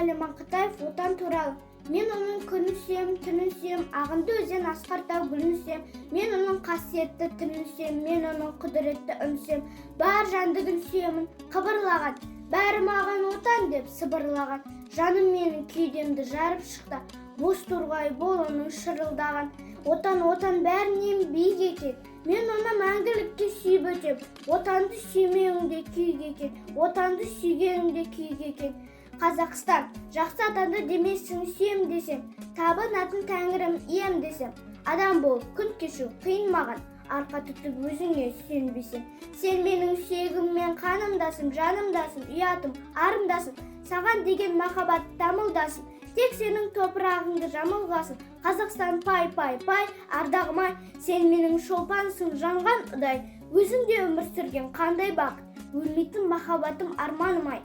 Мұқағали Мақатаев, «Отан туралы». Мен оның күнін сүйем, түнін сүйем, ағынды өзен, асқар тау гүлін сүйем. Мен оның қасиетті тілін сүйем, мен оның құдіретті үн сүйем. Бар жәндігін сүйемін қыбырлаған, бәрі маған «Отан» деп сыбырлаған. Жаным менің кеудемді жарып шықты, боз торғай бол оның шырылдаған. Отан, Отан бәрінен биік екен, мен оны мәңгілікке сүйіп өтем. Отанды сүймеуің де күйік екен, Отанды сүйгенің де күйік екен. Қазақстан, жақсы атанды демессің сүйем десем, табынатын тәңірім ием десем. Адам болып күн кешу қиын маған, арқа тұтып өзіңе сүйенбесем. Сен менің сүйегім мен қанымдасың, жанымдасың, ұятым, арымдасың. Саған деген махаббат дамылдасын, тек сенің топырағыңды жамылғасын. Қазақстан, пай, пай, пай, ардағым ай, сен менің шолпансың жанған ұдай. Өзіңде өмір сүрген қандай бақыт, өлмейтін махаббатым, арманым ай.